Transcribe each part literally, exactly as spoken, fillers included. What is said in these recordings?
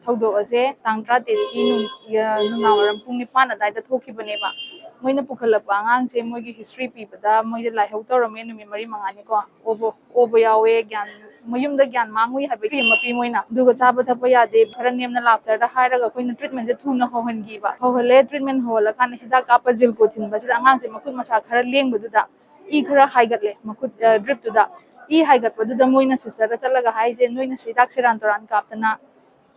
ꯊꯧꯗꯣꯛ ꯑꯁꯦ ꯇꯥꯡ ꯇꯔꯥꯇꯔꯦꯠꯀꯤ ꯅꯨꯡ-, ꯑ, ꯅꯨꯡꯗꯥꯡꯋꯥꯏꯔꯝ ꯄꯨꯡ ꯅꯤꯄꯥꯟ ꯑꯗꯨꯋꯥꯏꯗ ꯊꯣꯛꯈꯤꯕꯅꯦꯕ꯫ ꯃꯣꯏꯅ ꯄꯨꯈꯠꯂꯛꯄ ꯑꯉꯥꯡꯁꯦ ꯃꯣꯏꯒꯤ history ꯄꯤꯕꯗ ꯃꯣꯏꯗ ꯂꯥꯏꯍꯧ ꯇꯧꯔꯝꯃꯦ ꯅꯨꯃꯤꯠ ꯃꯔꯤ ꯃꯉꯥꯅꯤꯀꯣ꯫ ꯑꯣꯕ, ꯑꯣꯕ ꯌꯥꯎꯋꯦ, ꯒ꯭ꯌꯥꯟ, ꯃꯌꯨꯝꯗ ꯒ꯭ꯌꯥꯟ ꯃꯥꯡꯉꯨꯏ ꯍꯥꯏꯕ ꯏ ꯑꯃ ꯄꯤ ꯃꯣꯏꯅ꯫ ꯑꯗꯨꯒ ꯆꯥꯕ ꯊꯛꯄ ꯌꯥꯗꯦ, ꯈꯔ ꯅꯦꯝꯅ ꯂꯥꯛꯇ꯭ꯔꯗ ꯍꯥꯏꯔꯒ ꯑꯩꯈꯣꯏꯅ treatmentꯁꯦ ꯊꯨꯅ ꯍꯧꯍꯟꯈꯤꯕ꯫ ꯍꯧꯍꯜꯂꯦ, treatment ꯍꯧꯍꯜꯂꯀꯥꯟꯗ ꯍꯤꯗꯥꯛ ꯀꯥꯞꯄ ꯖꯤꯜꯀꯣ ꯊꯤꯟꯕꯁꯤꯗ ꯑꯉꯥꯡꯁꯦ ꯃꯈꯨꯠ ꯃꯁꯥ ꯈꯔ ꯂꯦꯡꯕꯗꯨꯗ ꯏ ꯈꯔ ꯍꯥꯏꯒꯠꯂꯦ ꯃꯈꯨꯠ, ꯑ, dripꯇꯨꯗ꯫ ꯏ ꯍꯥꯏꯒꯠꯄꯗꯨꯗ ꯃꯣꯏꯅ sisterꯗ ꯆꯠꯂꯒ ꯍꯥꯏꯁꯦ, "ꯅꯣꯏꯅ ꯍꯤꯗꯥꯛ ꯁꯦꯔꯥꯟ ꯇꯨꯔꯥꯟ ꯀꯥꯞꯇꯅ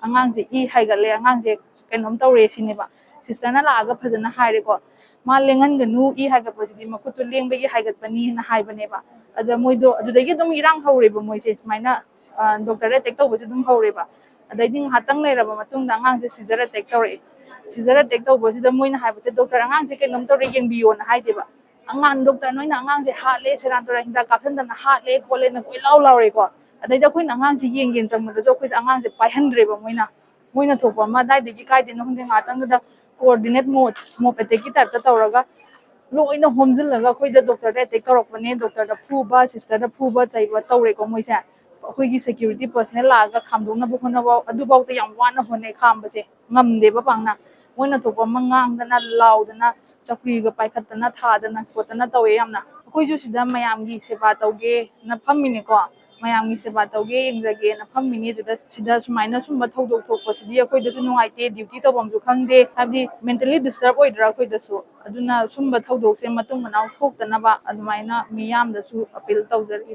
ꯑꯉꯥꯡꯁꯦ ꯏ ꯍꯥꯏꯒꯠꯂꯦ, ꯑꯉꯥꯡꯁꯦ ꯀꯩꯅꯣꯝ ꯇꯧꯔꯦ" ꯁꯤꯅꯦꯕ꯫ Sisterꯅ ꯂꯥꯛꯑꯒ ꯐꯖꯅ ꯍꯥꯏꯔꯦꯀꯣ, "ꯃꯥ ꯂꯦꯡꯍꯟꯒꯅꯨ, ꯏ ꯍꯥꯏꯒꯠꯄꯁꯤꯗꯤ ꯃꯈꯨꯠꯇꯨ ꯂꯦꯡꯕꯒꯤ ꯍꯥꯏꯒꯠꯄꯅꯤꯅ" ꯍꯥꯏꯕꯅꯦꯕ꯫ ꯑꯗ ꯃꯣꯏꯗꯣ ꯑꯗꯨꯗꯒꯤ ꯑꯗꯨꯝ ꯏꯔꯥꯡ ꯍꯧꯔꯦꯕ, ꯃꯣꯏꯁꯦ ꯁꯨꯃꯥꯏꯅ, ꯑ, doctorꯗ attack ꯇꯧꯕꯁꯦ ꯑꯗꯨꯝ ꯍꯧꯔꯦꯕ꯫ ꯑꯗꯩꯗꯤ ꯉꯥꯏꯍꯥꯛꯇꯪ ꯂꯩꯔꯕ ꯃꯇꯨꯡꯗ ꯑꯉꯥꯡꯁꯦ seizure attack ꯇꯧꯔꯛꯑꯦ꯫ Seizure attack ꯇꯧꯕꯁꯤꯗ ꯃꯣꯏꯅ ꯍꯥꯏꯕꯁꯦ, "Doctor, ꯑꯉꯥꯡꯁꯦ ꯀꯩꯅꯣꯝ ꯇꯧꯔꯦ, ꯌꯦꯡꯕꯤꯌꯣꯅ" ꯍꯥꯏꯗꯦꯕ꯫ "ꯑꯉꯥꯡ doctor, ꯅꯣꯏꯅ ꯑꯉꯥꯡꯁꯦ ꯍꯥꯠꯂꯦ, ꯁꯦꯔꯥꯟ ꯇꯨꯔꯥꯟ ꯍꯤꯗꯥꯛ ꯀꯥꯞꯁꯤꯟꯗꯅ ꯍꯥꯠꯂꯦ ꯈꯣꯠꯂꯦꯅ" ꯀꯣꯏꯂꯥꯎ ꯂꯥꯎꯔꯦꯀꯣ꯫ ꯑꯗꯩꯗꯤ ꯑꯩꯈꯣꯏꯅ ꯑꯉꯥꯡꯁꯦ ꯌꯦꯡꯒꯦꯅ ꯆꯪꯕꯗꯁꯨ ꯑꯩꯈꯣꯏꯗ ꯑꯉꯥꯡꯁꯦ ꯄꯥꯏꯍꯟꯗ꯭ꯔꯦꯕ ꯃꯣꯏꯅ꯫ ꯃꯣꯏꯅ ꯊꯣꯛꯄ ꯑꯃ ꯑꯗꯥꯏꯗꯒꯤ ꯀꯥꯏꯗꯩꯅꯣ ꯈꯪꯗꯦ, ꯉꯥꯏꯍꯥꯛꯇꯪꯗꯨꯗ coordinate mob, mob attackꯀꯤ typeꯇ ꯇꯧꯔꯒ ꯂꯣꯏꯅ ꯍꯣꯝꯖꯤꯜꯂꯒ ꯑꯩꯈꯣꯏꯗ doctorꯗ attack ꯇꯧꯔꯛꯄꯅꯦ꯫ Doctorꯗ ꯐꯨꯕ, sisterꯗ ꯐꯨꯕ ꯆꯩꯕ ꯇꯧꯔꯦꯀꯣ ꯃꯣꯏꯁꯦ꯫ ꯑꯩꯈꯣꯏꯒꯤ security personnel ꯂꯥꯛꯑꯒ ꯈꯥꯝꯗꯣꯛꯅꯕ ꯍꯣꯠꯅꯕ, ꯑꯗꯨꯐꯥꯎꯗ ꯌꯥꯝ ꯋꯥꯅ ꯍꯣꯠꯅꯩ ꯈꯥꯝꯕꯁꯦ, ꯉꯝꯗꯦꯕ ꯄꯥꯛꯅ꯫ ꯃꯣꯏꯅ ꯊꯣꯛꯄ ꯑꯃ ꯉꯥꯡꯗꯅ, ꯂꯥꯎꯗꯅ, ꯆꯧꯀ꯭ꯔꯤꯒ ꯄꯥꯏꯈꯠꯇꯅ ꯊꯥꯗꯅ ꯈꯣꯠꯇꯅ ꯇꯧꯋꯦ ꯌꯥꯝꯅ꯫ ꯑꯩꯈꯣꯏꯁꯨ ꯁꯤꯗ ꯃꯌꯥꯝꯒꯤ ꯁꯦꯕꯥ ꯇꯧꯒꯦꯅ ꯐꯝꯃꯤꯅꯦꯀꯣ, ꯃꯌꯥꯝꯒꯤ ꯁꯦꯕꯥ ꯇꯧꯒꯦ, ꯌꯦꯡꯖꯒꯦꯅ ꯐꯝꯃꯤꯅꯤ꯫ ꯑꯗꯨꯗ ꯁꯤꯗ ꯁꯨꯃꯥꯏꯅ ꯁꯨꯝꯕ ꯊꯧꯗꯣꯛ ꯊꯣꯛꯄꯁꯤꯗꯤ ꯑꯩꯈꯣꯏꯗꯁꯨ ꯅꯨꯡꯉꯥꯏꯇꯦ, duty ꯇꯧꯐꯝꯁꯨ ꯈꯪꯗꯦ, ꯍꯥꯏꯕꯗꯤ mentally disturb ꯑꯣꯏꯗ꯭ꯔꯥ ꯑꯩꯈꯣꯏꯗꯁꯨ꯫ ꯑꯗꯨꯅ ꯁꯨꯝꯕ ꯊꯧꯗꯣꯛꯁꯦ ꯃꯇꯨꯡ ꯃꯅꯥꯎ ꯊꯣꯛꯇꯅꯕ ꯑꯗꯨꯃꯥꯏꯅ ꯃꯤꯌꯥꯝꯗꯁꯨ appeal ꯇꯧꯖꯔꯤ꯫